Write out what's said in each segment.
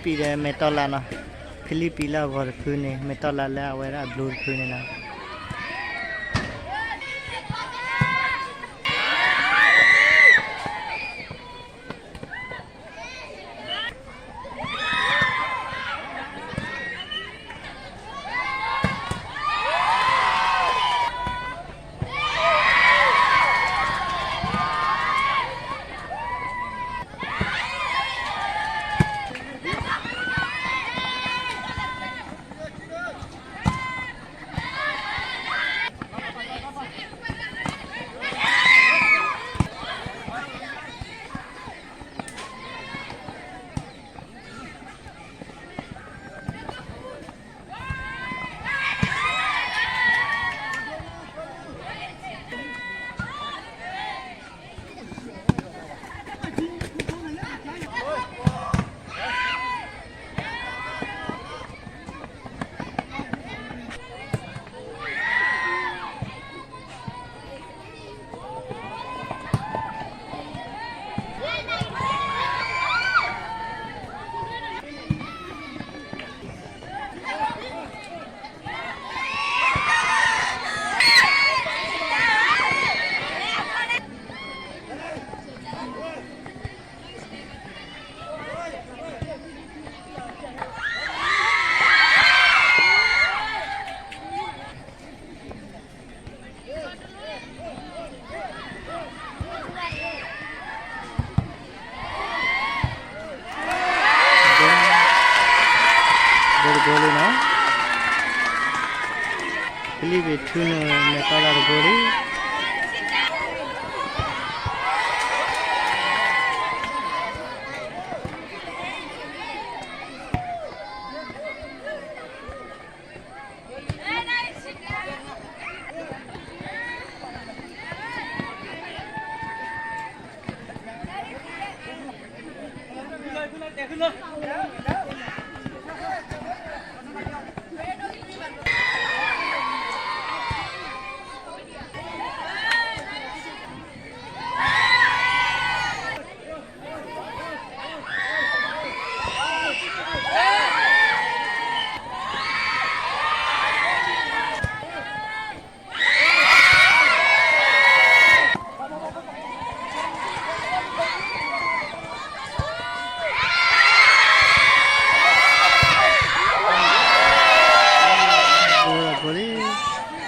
ဖံလံးပံးဒီးမဲာ်တီလးနီၤ, ဖံလံးပံးလၢအဂီၤတဖုန့ၣ် မဲာ်တီလးလၢအဝဲဒၣ်အဘျူးတဖုန့ၣ်နီၤ. ဘိတဂိၢ်လံနီၤ, ဖံလံးပံးထူနုာ် မဲာ်တီလးတဂိၢ်လံ. ဂိၢ်လံ,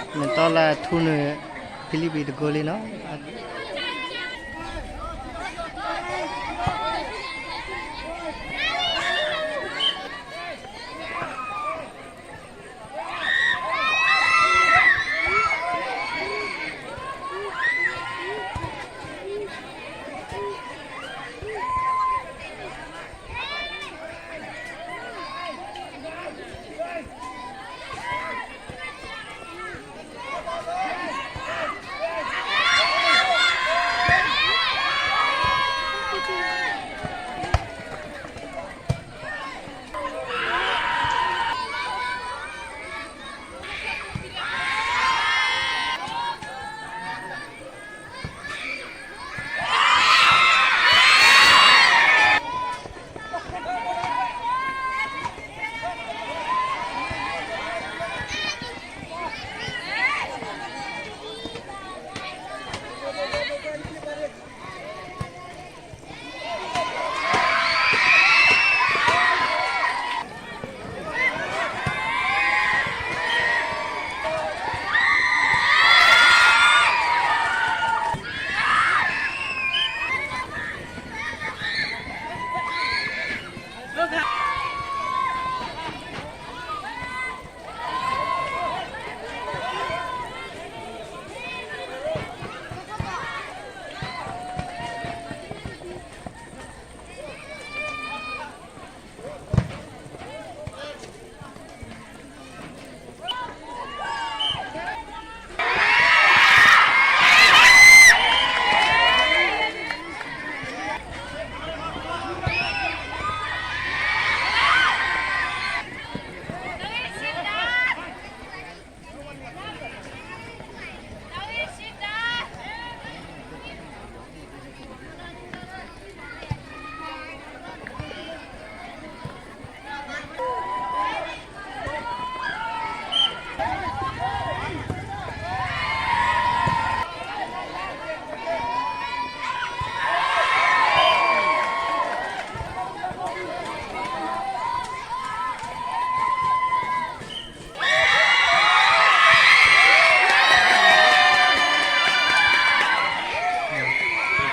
မဲာ်တီလးထူနုာ် ဖံလံးပံးတဂိၢ်လံနီၤ.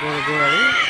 ကဲကဲလီၤလံ,